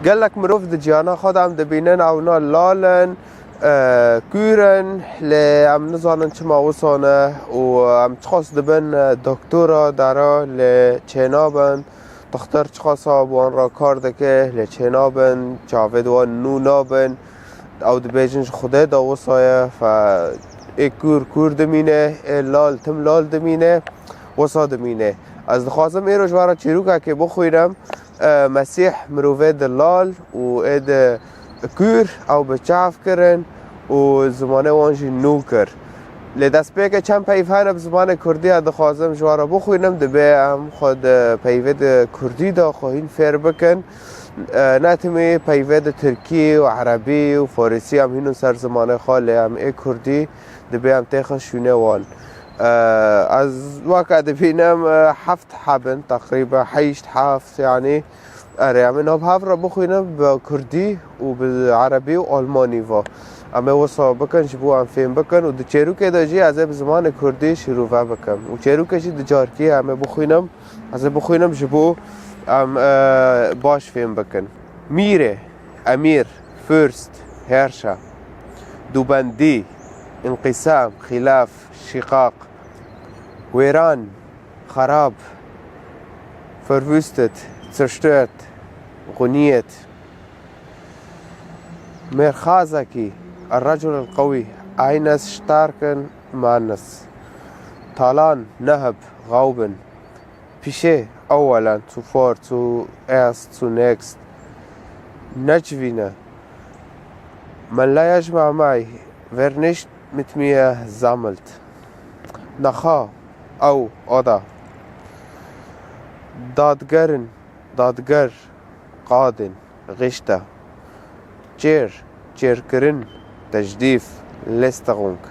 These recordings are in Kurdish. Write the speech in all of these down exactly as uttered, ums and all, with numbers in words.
Gelek mirov di ciyana xwe de em dibînin, ewna lal in, e, kûr in, lê em nizanin çima wisa ne û em çiqas dibin, e, doktora dera lê çênabin, dixtir çiqasa bi wan re kar dike lê çênabin, çavê di wan nû nabin. Ew dibêjin ji Xwedê de wisa ye, fe ê kûr kûr dimîne, ê lal tim lal dimîne, wisa dimîne. Ez dixwazim êro ji we re çîrokekê bixwînim. E, Mesîh mirovê di lal û ê di kûr ew bi çav kirin û zimanê wan jî nû kir. Lê destpêkê çend peyv hene bi zimanê kurdî, ez dixwazim ji we re bixwînim, dibê em xwe di peyvê di kurdî de xwe hîn fêr bikin. E, ne timî peyvê di tirkî û erebî û farisî em hînin ser zimanê xwe, lê em ê kurdî dibê em têxin şûnê wan. E, ez weke dibînim, e, heft hebin, teqrîben heşt, heft, yanî, erê, em ê nav hev re bixwînin bi kurdî û bi erebî û almanî ve. Em ê wisa bikin, ji bo em fêm bikin û di çêrokê de jî ez ê bi zimanê kurdî şîrove bikim. Û çêrokê jî di carkî em ê bixwînim, ez ê bixwînim ji bo em, e, baş fêm bikin. Mîrê, emîr, furst, herşa, dubendî, înqîsam, xîlaf, şîqaq, wêran, xerab, verwüstet, zerstört, ruiniert. Mêrxazekî, الرجل القوي, eines starken Mannes. Talan, nehb, gauben. Pişê, ewelen, zuvor, zuerst, zunächst. Necivîne. من لا يجمع معي, wer nicht mit mir sammelt. Nexa, ew, oda. Dadgerin, dadger, qadin, gişta. Çêr, çêrkirin, tecdîf, Lästerung.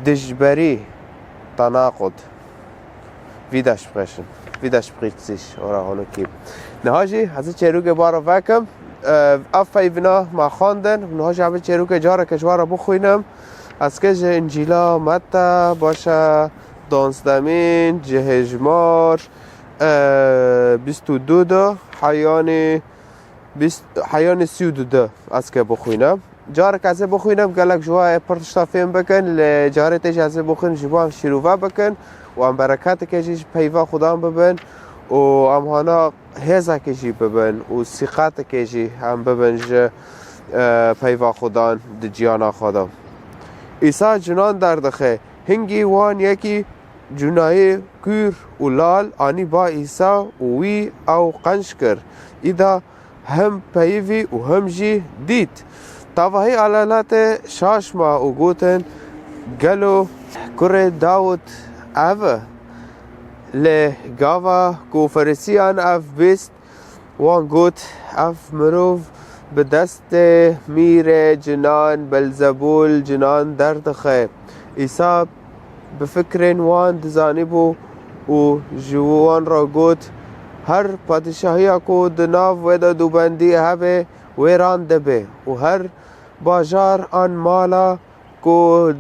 Dijberî, tanaqud. Widersprechen, widerspricht sich, oder Honokim. Niha jî ez ê çêrokê bara vekim. Ev, ev peyvîna me xwendin. Niha jî em ê çêrokê careke ji we re bixwînim. Ez ke ji Încîla Metta, baş e, danzdemîn, cihêjmar, e, bîst û du de, heyanî bîst, heyanî sî û du de ez ke bixwînim. Carek ez ê bixwînim, gelek ji we ê pir tişta fêm bikin, lê carê tê jî ez ê bixwînim ji bo em şîrove bikin û em bereketeke jî ji peyva Xudan bibin û em hana hêzekê jî bibin û sîqeteke jî em bibin ji, e, peyva Xudan di ciyana xwe de. Îsa cinan derdixe, hingî wan yekî cunayê kûr û lal anî ba Îsa û wî ew qenc kir. Îda him peyivî û him jî dît. Tavahî elaletê şaş ma û gotin, Gelo kurê Dawid ev e? Lê gava ku Ferîsiyan ev bîst, wan got, Ev mirov bi destê mîrê cinan Belzebûl cinan derdixe. Îsa bi fikrên wan dizanîbû û ji wan re got, Her padîşahiya ku di nav wê de dubendî hebe, wêran dibe û her bajar an mala ku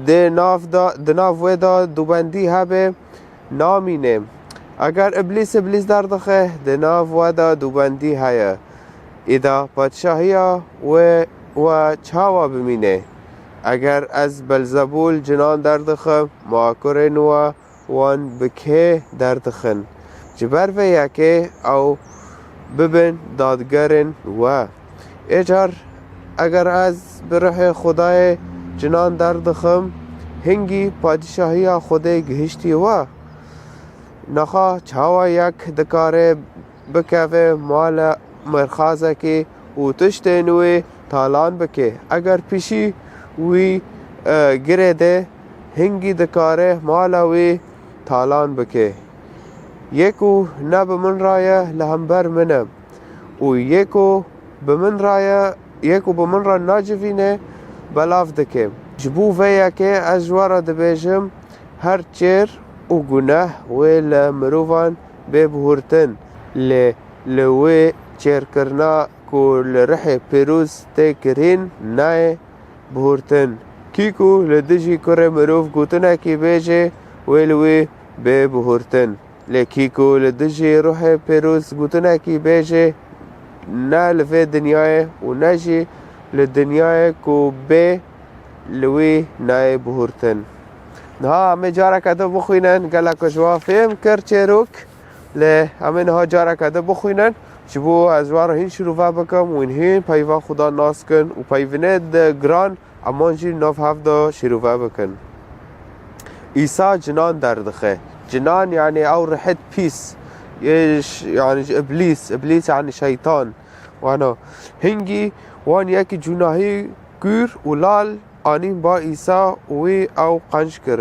dê nav da, di nav wê de dubendî hebe, namîne. Eger Îblîs Îblîs derdixe, di nav we de dubendî heye. Îda padîşahiya wê we çawa bimîne? Eger ez Belzebûl cinan derdixim, ma kurên we wan bi kê derdixin? Ji ber vê yekê ew bibin dadgerên we. Ê car eger ez bi ruhê Xwedayê cinan derdixim, hingî padîşahiya Xwedê gihiştî we? Niha çawa yek dikare bikeve mala mêrxazekî û tiştên wê talan bike? Eger pişî wî, e, girê de, hingî dikare mala wê talan bike. Yê ku ne bi min re ye, li hember min e. Û yê ku bi min re ye, yê ku bi min re nacivîne, belav dike. Ji bo vê yekê ez ji we re dibêjim, her çêr û guneh wê li mirovan bê bihurtin, lê li wê çêrkirina ku li rihê pîroz tê kirîn nayê bihurtin. Kî ku li dijî kurê mirov gotinekî bêje, wê li wê bê bihurtin. Lê kî ku li dijî Ruhê Pîroz gotinekî bêje, ne li vê dinyayê û ne jî li dinyayê ku bê, li wî nayê bihurtin. Niha em ê careke din bixwînin, gelek ji wan fêm kir çêrok, lê em ê niha careke din bixwînin, ji bo ez ji wan re hîn şîrove bikim û hîn peyva Xudan nas kin û peyvînê di giran eman jî nav hev de şîrove bikin. Îsa cinan derdixe. Cinan, yanî ew rihêt pîs, yê ş-, yanî ji îblîs, îblîs yanî şeytan. Wano, hingî wan yekî cûnahî kûr û lal anîn ba Îsa û wî ew qenc kir.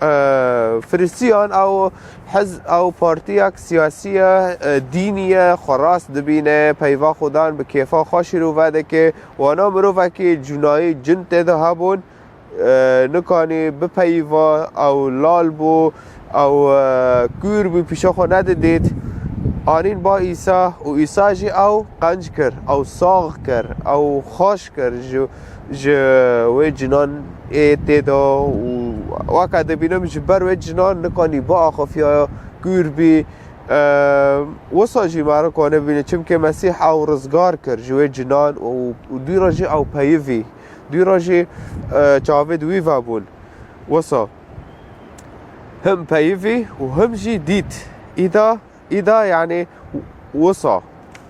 E, Firîstiyan ew hiz, ew partiyek siyasî ye, e, dînî ye, xwe rast dibîne, peyva Xudan bi kêfa xwe şîrove dike. Wana mirovekî cûnayî cin tê de hebûn, e, nikanî bipeyiva, ew lal bû, ew, e, kûr bû, pîşa xwe nedidît. Anîn ba Îsa û Îsa jî ew qenc kir, ew sax kir, ew xweş kir ji, ji wê cinan ê tê de û weke dibînim ji ber wê cinan nikanî biaxifiya kûr bî. E, wisa jî me re kane bîne, çimkê Mesîh ew rizgar kir ji wê cinan û, û dû re jî ew peyivî. Dû re jî, e, çavê di wî ve bûn. Wisa him peyivî û him jî dît. Îda, îda yanî wisa.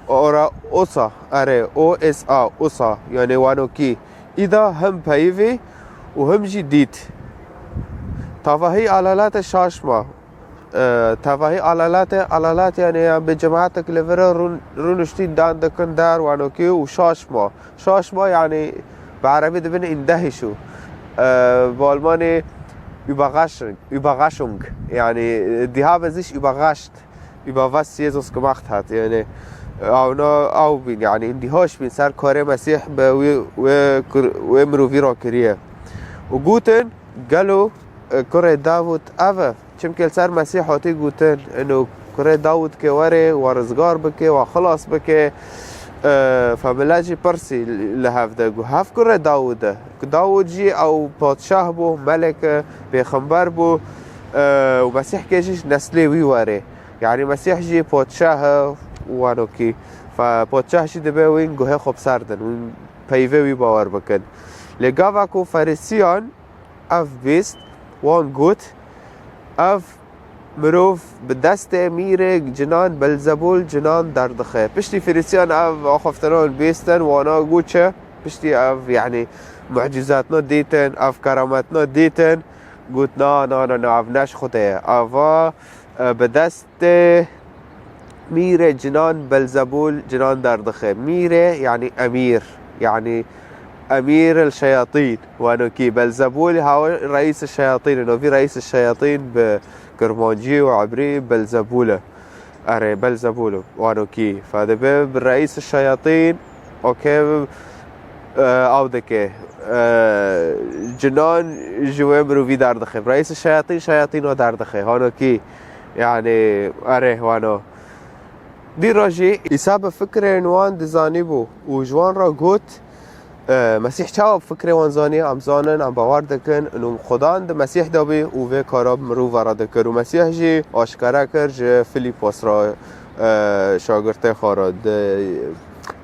Ora osa, erê, O S A, osa, yanî wanokî. Îda him peyivî û him jî dît. Tavahî alalate şaşma. E, tevahî alalate, alalat yanî ya bi cemaetek li vir rûn-, rûniştî dan dikin der wanokî û şaşma. Şaşma yanî bi erebî dibin îndehîşû. E, bi almanî Überraschung, Überraschung. Yanî, e, die haben sich überrascht über was Jesus gemacht hat. Yanî, e, ewna ew bîn, yanî îndîhaş bîn ser karê Mesîh bi wê, wê kur-, wê mirovî re kiriye. Û gotin, gelo, e, kurê Dawid ev e? Çimkî li ser Mesîh hatî gotin, ino kurê Dawid ke were, we rizgar bike, we xilas bike, e, fe millet jî pirsî li hev de got, hev kurê Dawid e. Dawid jî ew padşah bû, melek e, pêxember bû, e, û Mesîh ke jî neslê wî were. Yanî Mesîh jî padşah e û wanokî. Fe padşah jî dibe wîn guhê xwe bi ser din, wîn peyvê wî bawer bikin. Lê gava ku Ferîsiyan ev bîst, wan got, ev mirov bi destê mîrê cinan Belzebûl cinan derdixe. Piştî Firîstiyan ev axaftinan bîstin, wana got çi? Piştî ev, yanî, mucîzatna dîtin, ev kerametna dîtin, got, na, na, na, na, ev ne ji Xwedê ye. Ava, e, bi destê mîrê cinan Belzebûl cinan derdixe. Mîrê, yanî emîr, yanî emîr el şeyatîn. Wanokî Belzebûl hawa reîs şeyatîn. Novî reîs şeyatîn bi kirmancî û ebrî Belzebûl e. Erê, Belzebûl e. Wanokî. Fe dibe bi reîs şeyatîn, okey, e, ew dike. E, cinan ji wê mirovî derdixe. Reîs şeyatîn, şeyatîna derdixe. Hanokî. Yanî, erê, wano. Dî rojî Îsa bi fikrên wan dizanîbû û ji wan re got, e, Mesîh çawa bi fikrê wan zaniye? Em zanin, em bawer dikin, û Xudan di Mesîh de bî û vê kara bi mirova re dikir. Û Mesîh jî aşkere kir ji Filîpos re, e, şagirtê xwe re. Di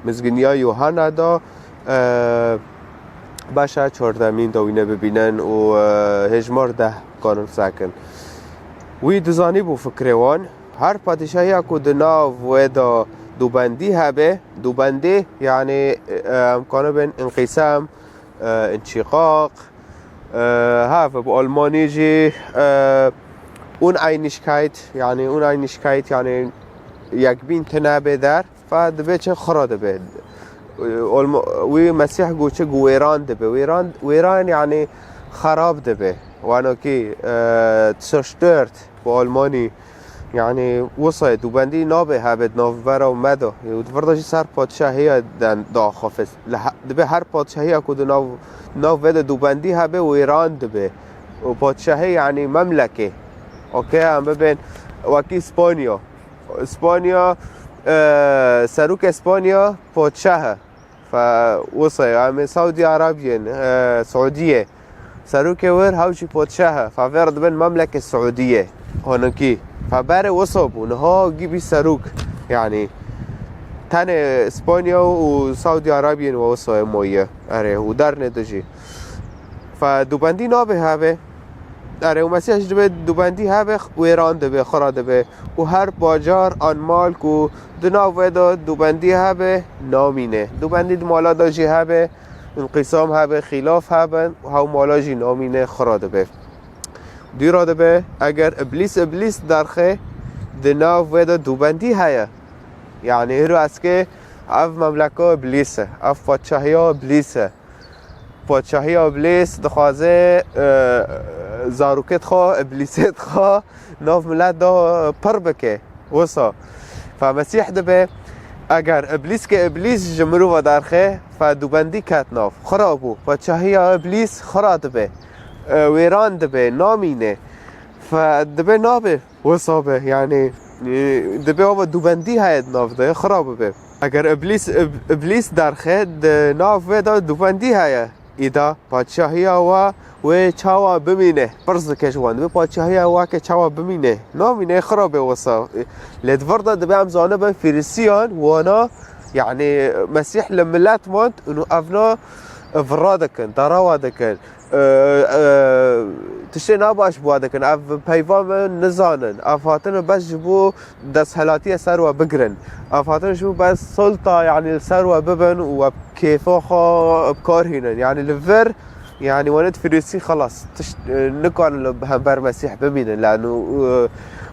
Mizginiya Yohana de, e, beşa çordemîn de wîne bibînin û, e, hêjmar deh kanin sekin. Wî dizanîbû fikrê wan. Her padîşahiya ku di nav wê de dûbendî hebe, dûbendî, yanî, e, em kanibin înqîsam, e, înşîqaq, e, have bi almanî jî, e, Uneinigkeit, yanî Uneinigkeit, yanî yekbîn tine bê der, fe dibe çi xira dibe. E, Alma-, wî Mesîh got çi, got wêran dibe. Wêran, wêran yanî xerab dibe. Wanokî, e, zerstört bi almanî. Yanî, wisa ye, dûbendî nabe hebe di navbera me de. Û di vir de jî ser padşahiya de daxafis. Li he-, dibe her padşahiya ku di nav, nav vê de dûbendî hebe, wêran dibe. Û padşahî, yanî memleke. Okey, em bibên wekî Spanya. Spanya, e, serokê Spanya padşah e. Fe wisa ye, em ê Saudî Arabiyên, e, Siûdiyê. Serokê wir hew jî padşah e. Fe vê re dibin memleke Siûdiyê. Honokî. Fe berê wisa bû, niha gî bî serok. Yanî tenê Spanya û Saudî Arabiyên we wisa ye moye. Erê, û dernê dijî. Fe dubendî nabe hebe. Erê, û Mesîh jî dibe dubendî hebe, wêran dibe, xira dibe. Û her bajar an mal ku di nav wê de dubendî hebe, namîne. Dubendî di mala de jî hebe, înqîsam hebe, xîlaf hebe, hew mala jî namîne, xira dibe. Dûra dibe, eger îblîs îblîs derxe, di nav wê de dubendî heye. Yanî hiro eskê ev memleka îblîs e, ev padşahiya îblîs e. Padşahiya îblîs dixwaze, e, zarokêt xwe, îblîsêt xwe nav milet de pir bike. Wisa. Fe Mesîh dibe, eger îblîs ke îblîs ji mirova derxe, fe dubendî ket nav. Xira bû. Padşahiya îblîs xira dibe. E, wêran dibe, namîne. Fe dibe nabe. Wisa be, yanî, e, dibe ava dubendî heye di nav de, xira bibe. Eger îblîs, îb-, îblîs derxe, di nav vê de dubendî heye. Îda padşahiya wa wê çawa bimîne? Pirs dike ji wan, dibe padşahiya wa ke çawa bimîne? Namîne, xira be wisa. Lê di vir de dibe em zanibin Fîrisiyan wana, yanî Mesîh li milet mand û evna vira dikin, darawa dikin. E, e, tiştê nabaş bi wa dikin. Ev peyva min nizanin. Ev hatine bes ji bo desthelatiye ser we bigirin. Ev hatine ji bo bes sulta, yanî li ser we bibin û we kêfa xwe bi kar hînin. Yanî li vir, yanî wanê di Fîrîsî xelas tişt, e, nikarin li hember Mesîh bimînin. Lano, e,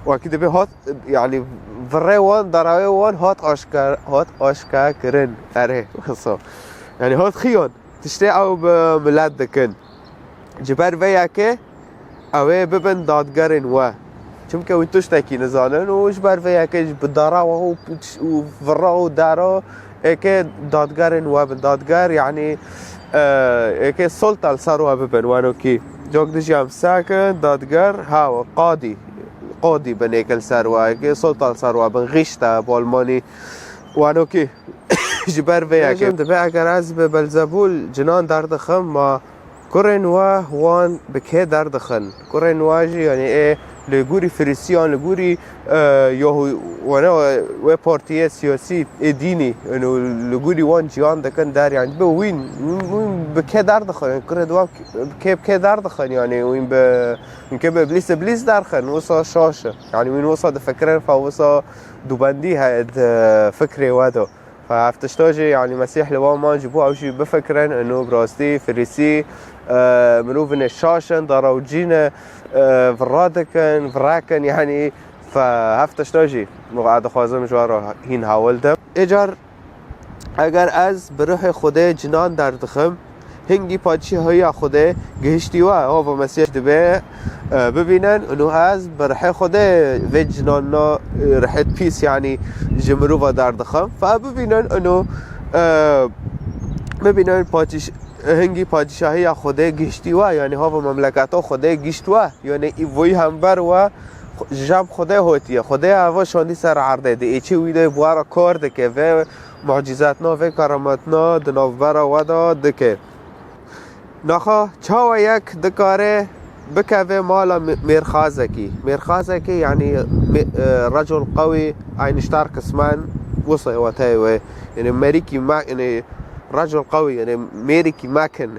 wekî dibe hat, yanî virê wan, darawê wan hat aşkar, hat aşkar kirin. Erê, wisa. Yanî hat xiyan. Tiştê ew bi milet dikin. Ji ber vê yekê ew ê bibin dadgerên we. Çimke wî tiştekî nizanin û ji ber vê yekê ji bi dara we û, û vira û dara êkê dadgerên we bin. Dadger, yanî, e, êkê sulta li ser we bibin, weno kî. Cok dijî em sekin, dadger, ha, qadî. Qadî bin êkê li ser we, êkê sulta li ser we bin, richter, bi almanî, weno kî. Ji ber vê yekê. Bêjim, dibe eger ez bi Belzebûl cinan derdixim, ma kurên we wan bi kê derdixin? Kurên we jî, yanî ê li gorî Fîrîsiyan, li gorî, e, Yahû-, wana, wê partiyê siyasî ê dînî, yanî li gorî wan ciyan dikin der, yanî dibe wîn, wîn, wîn bi kê derdixin? Kurê di wan bi kê, bi kê derdixin? Yanî wîn bi, wîn kê bi îblîs, îblîs derxin, wisa şaş e. Yanî wîn wisa difikirin, fa wisa dubendî heye di fikrê we de. Fa ev tişta jî, yanî Mesîh li wan man ji bo ew jî bifikirin, ino bi rastî, Fîrîsî, e, mirovine şaş in, dara û cî ne, e, vira dikin, vira kin, yanî fa ev tişta jî, ez dixwazim ji wan re hîn hewil dim. Ê car, eger ez bi ruhê Xwedê cinan derdixim, hingî padşahiya Xwedê gihiştî we, hova Mesîh dibe, e, bibînin, û ez bi rihê Xwedê vê cinana, e, rihêt pîs, yanî ji mirova derdixim. Fe bibînin, û, e, bibînin padşiş-, hingî padşahiya Xwedê gihiştî we, yanî hova memleketa Xwedê gihişt we, yanî î voyî hember we, ji cem Xwedê hotiye. Xwedê eva şandî ser erdê, di êçê wî de bi we re kar dike, vê mucîzetna, vê kerametna di navbera we de dike. Naxa çawa yek dikare bikeve mala mê-, mêrxazekî? Mêrxazekî, yanî mê-, e, recul qewî, eynî ji tar qismen wisa wateyê wê. Yanî mêrikî me-, yanî recul qewî, yanî mêrikî mekin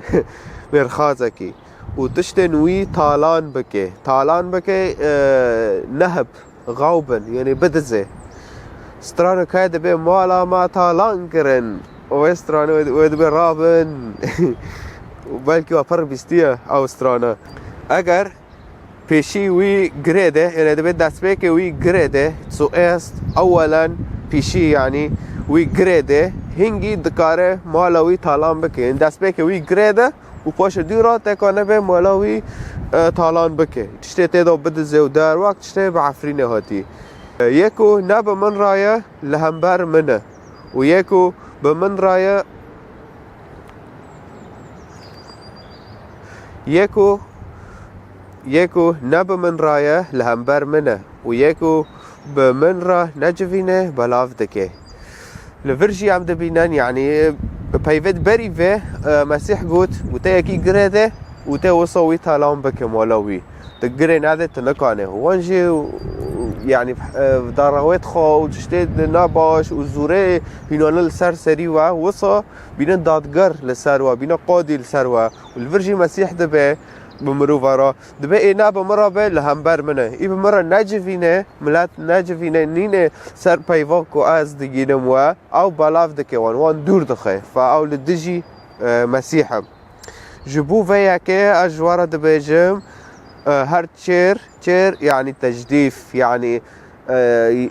mêrxazekî. Û tiştên wî talan bike. Talan bike, e, nehb, xawbin, yanî bidize. Strana kay dibe mala me talan kirin. Wê strana wê, wê dibe rabin. Belkî we pir bîstiye ew strana. Eger pêşî wî girê de, yanî dibe destpêkê wî girê de, zuerst, ewwelen, pêşî, yanî wî girê de, hingî dikare mala wî talan bike. Yanî destpêkê wî girê de, û paşê dû re teka nebe mala wî, e, talan bike. Tiştê tê de bidize û derwak tiştê bi Efrînê hatî. E, yê ku ne bi min re ye, li hember min e. Û yê ku bi min re ye, yê ku, yê ku ne bi min re ye, li hember min e. Û yê ku bi min re necivîne, belav dike. Li vir jî em dibînin, yanî peyvê berî vê, e, Mesîh got, û te yekî girê de û te wisa wî talan bike mala wî. Tu girê nede, tu nikane. Wan jî yanî, e, darawêt xwe û tiştê nabaş û zûrê hînane li ser serî we, wisa bîne dadger li ser we, bîne qadî li ser we. Û li vir jî Mesîh dibe bi mirova re, dibe ê ne bi min re be, li hember min e. Ê bi min re necivîne, milet necivîne, nîne ser peyva ku ez digînim we, ew belav dike wan, wan dûr dixe. Fe ew li dijî, e, Mesîh e. Ji bo vê yekê ez ji we re dibêjim, e, her çêr, çêr, yanî tecdîf, yanî, e,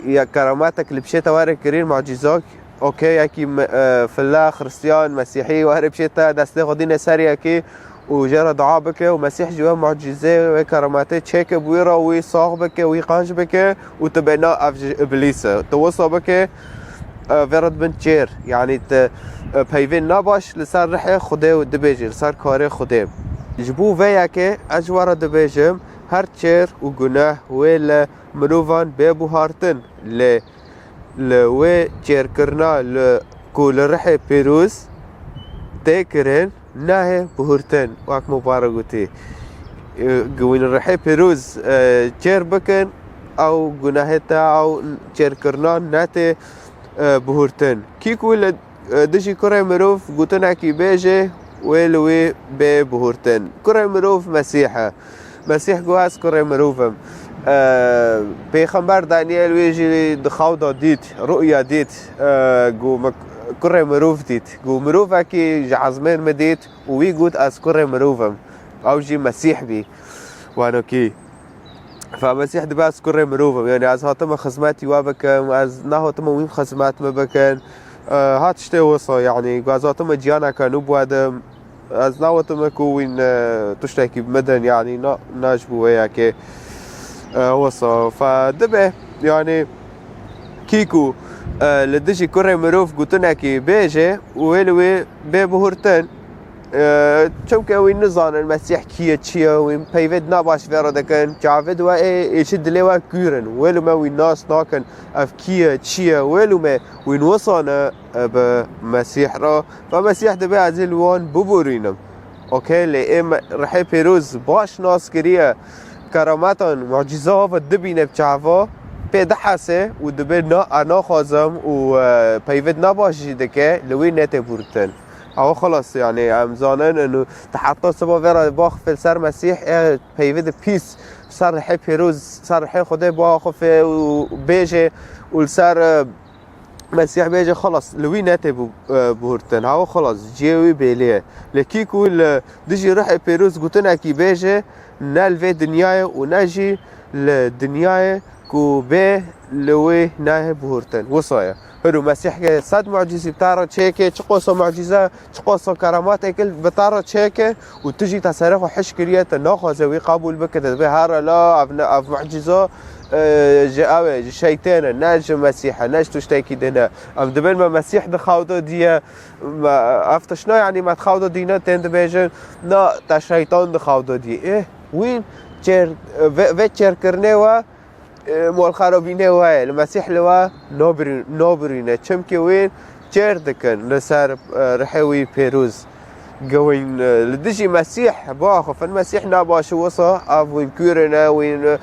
ya keramatek li pişê te were kirîn, mucîzak, okey, yekî me-, e, filla, Xristiyan, Mesîhî, were pişê te destê xwe dîne ser yekî û jê re dua bike û Mesîh ji we mucîzê, wê keramatê çêke bi wî re, wî sax bike, wî qenc bike û tu bê na ev ji Îblîs e. Tu wisa bike, e, vê re dibin çêr. Yanî te, e, peyvên nabaş li ser rihê Xwedê û dibêjî, li ser karê Xwedê. Ji bo vê yekê ez ji we re dibêjim, her çêr û guneh wê li mirovan bê buhartin, lê li wê çêrkirina li, ku li rihê pîroz tê kirin, nahê buhurtin, wek Mubarek gotî. E, ku wî rihê pîroz, e, çêr bikin, ew gunehê te, ew çêrkirina netê, e, buhurtin. Kî ku li, e, dijî kurê mirov gotinekî bêje, wê li wê bê buhurtin. Kurê mirov Mesîh e. Mesîh got, ez kurê mirov im. E, Pêxember Daniel wê jî di xew de dît, ruya dît, e, got, min kurê mirov dît. Got, mirovekî ji ezmên min dît û wî got, ez kurê mirov im. Ew jî Mesîh bî. Wano kî? Fe Mesîh dibe, ez kurê mirov im. Yanî ez hatime xizmetî we bikim, ez nehatime wî xizmet min bikin. E, ha tiştê wisa, yanî ez hatime ciyaneke nû bi we dim. Ez newetime ku wîn, e, tiştekî bi min din, yanî na, na ji bo wê yekê, e, wisa. Fe dibe, yanî kî ku, e, li dijî kurê mirov gotinekî bêje û wê li wê bê buhurtin, e, çimke wî nizanin Mesîh kî ye, çi ye, wî peyvê di nabaş vê re dikin, çavê di we ê, êşî dilê we kûr in, wê li me wî nas nakin, ev kî ye, çi ye, wê li me wîn wisa ne, e, bi Mesîh re. Ve Mesîh dibe ez ê li wan biborînim. Okey, lê ê me rihê pêroz baş nas kiriye, kerametan, mucîza ava dibîne bi çava, pê dihese û dibe na, e, naxwazim û, e, peyvê di nabaş jî dike, li wî netê bûrtin. Ew xilas, yanî em zanin, û te heta siba vê re baxifê li ser Mesîh, ê peyvê di pîs, ser rihê pêroz, ser rihê Xwedê biaxife û bêje û li ser, e, Mesîh bêje, xilas, li wî netê bu-, e, buhurtin. Hewa xilas, cihê wî bêlê ye. Lê kî ku li dijî rihê pêroz gotinekî bêje, ne li vê dinyayê û ne jî li dinyayê ku bê, li wê nayê buhurtin. Wisa ye. Hiro Mesîh ke sed mucîzî bi te re çêke, çiqosa mucîze, çiqosa keramateke bi te re çêke û tu jî te serê xwe hiş kiriye, te naxwaze wî qebûl bike, te dibê here la, ev ne, ev mucîza, e, ji ew e, ji şeytên e, ne ji Mesîh e, ne ji tiştekî din e. Em dibin me Mesîh di xew de diye, me, ev tiştna, yanî me di xew de dîne, tên dibêjin, na, te şeytan di xew de diye. Ê, wîn çêr, vê, vê çêrkirinê we, e, mol xerabînê we ye. Li Mesîh li we nabirî-, nabirîne. Çimkî wîn çêr dikin li ser, e, rihê wî pêroz. Gewin, e, li dijî Mesîh biaxifin. Mesîh nabaş e wisa, ev wîn kûrine, wîn, e,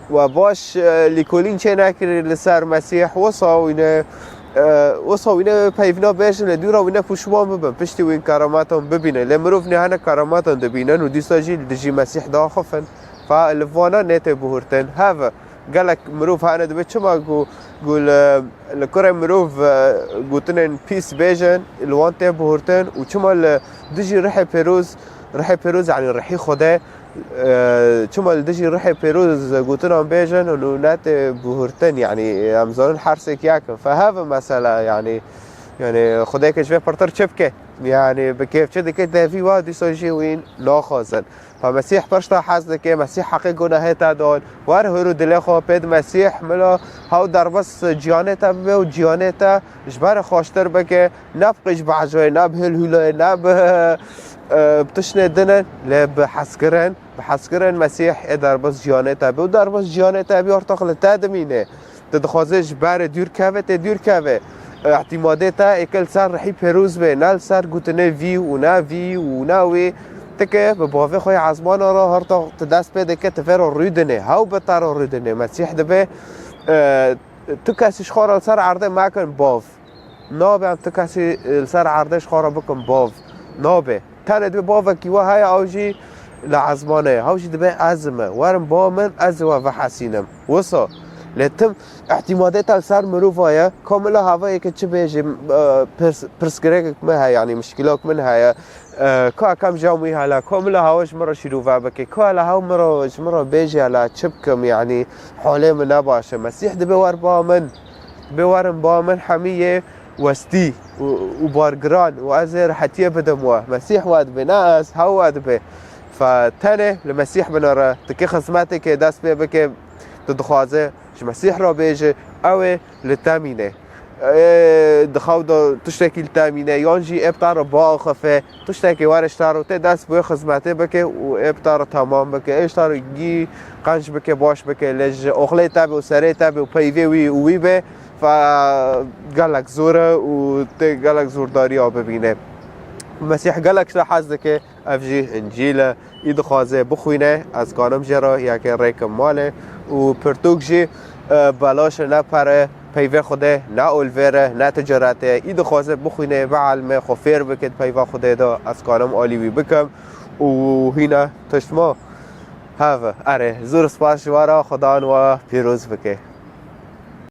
we baş, e, lîkolîn çê nekirî li ser Mesîh. Wisa wîne, e, wisa wîne peyvna bêjin, li dûra wîne puşman bibin. Piştî wîn kerametan bibîne. Lê mirov nihane kerametan dibînin û dîsa jî li dijî Mesîh daxifin. Fa li vana nêtê buhurtin. Hev e. Gelek mirov hene dibe çima ku, ku li, li kurê mirov, e, gotinên pîs bêjin, li wan tê buhurtin û çima li dijî rihê pêroz, rihê pêroz, yanî rihî Xwedê, e, çima li dijî rihê pêroz gotinan bêjin û ne tê buhurtin, yanî em zanin hersêk yek in. Fe hev e mesela, yanî, yanî Xwedê ke ji vê pirtir çi bike? Yanî bi kêf çi dike, devî wa dîsa jî wîn naxwazin. Fa Mesîh pişta hez dike, Mesîh heqê gunahê te dan. Wer hûr û dilê xwe pê di Mesîh mila hew derbas ciyanê te bibe û ciyanê te ji ber xweştir bike. Ne bi qîj behcoyê, ne bi hilhûlayê, ne bi, e, bi tiştê din e, lê bi hezkirin, bi hezkirin Mesîh ê derbas ciyanê te be û derbas ciyanê te bî, ortaq li te dimîne. Tu dixwazê ji berê dûr keve, tê dûr keve. Îhtîmadê te êke li ser rihî pêroz be, ne li ser gotinê vî û ne vî û ne wî. Tike bi bavê xwe yê ezmana re her ta tu dest pê dike, tu vê re rûdinê. Hew bi te re rûdinê. Mesîh dibe, E, tu kesî ji xwe re li ser erdê mekin bav. Nabe em tu kesî li ser erdê ji xwe re bikin bav. Nabe. Tenê divê bavekî we heye, ew jî li ezmanê ye. Ew jî dibe ez me. Werin ba min, ez ê we vehesînim. Wisa. Lê tim îtîmadê te li ser mirova ye. Ka min li hava yeke çi bêjî, e, pirs-, pirsgirêkek min heye, yanî mişkîlok min heye. E, ka kem jam wî hele, ka min li hava ji min re şîrove bike, ka hele hew min re, ji min re bêjî hele, çi bikim, yanî holê min ne baş e. Mesîh dibe wer ba min, dibe werin ba min hemî yê westî û, û bargiran û ez ê rehetiyê bidim we. Mesîh we dibe, ne ez, hew we dibe. Fe tenê li Mesîh binere, dike xizmeteke dest pê bike, tu dixwaze ji Mesîh re bêje, ew ê li te mîne. Ê, di xew de tiştekî li te mîne, yan jî ê bi te re biaxife, tiştekê were ji te re û tê dest bi wê xizmetê bike û ê bi te re temam bike, ê ji te re gî qenc bike, baş bike, lê ji oxlê te be û serê te be û peyvê wî û wî be, fe gelek zor e û tê gelek zordariya bibîne. Mesîh gelek ji te hez dike. Ev jî Încîl e. Î dixwaze bixwîne, ez kanim jê re yekê rêkim malê û pirtûk jî, e, belaş e, ne pere, peyvê Xwedê, ne olvêr e, ne ticaret e. Î dixwaze bixwîne, bielme, xwe fêr bike di peyva Xwedê de, ez kanim alî wî bikim û hîna tişt ma. Hev e. Erê, zor spas ji we re, Xwedan we pîroz bike.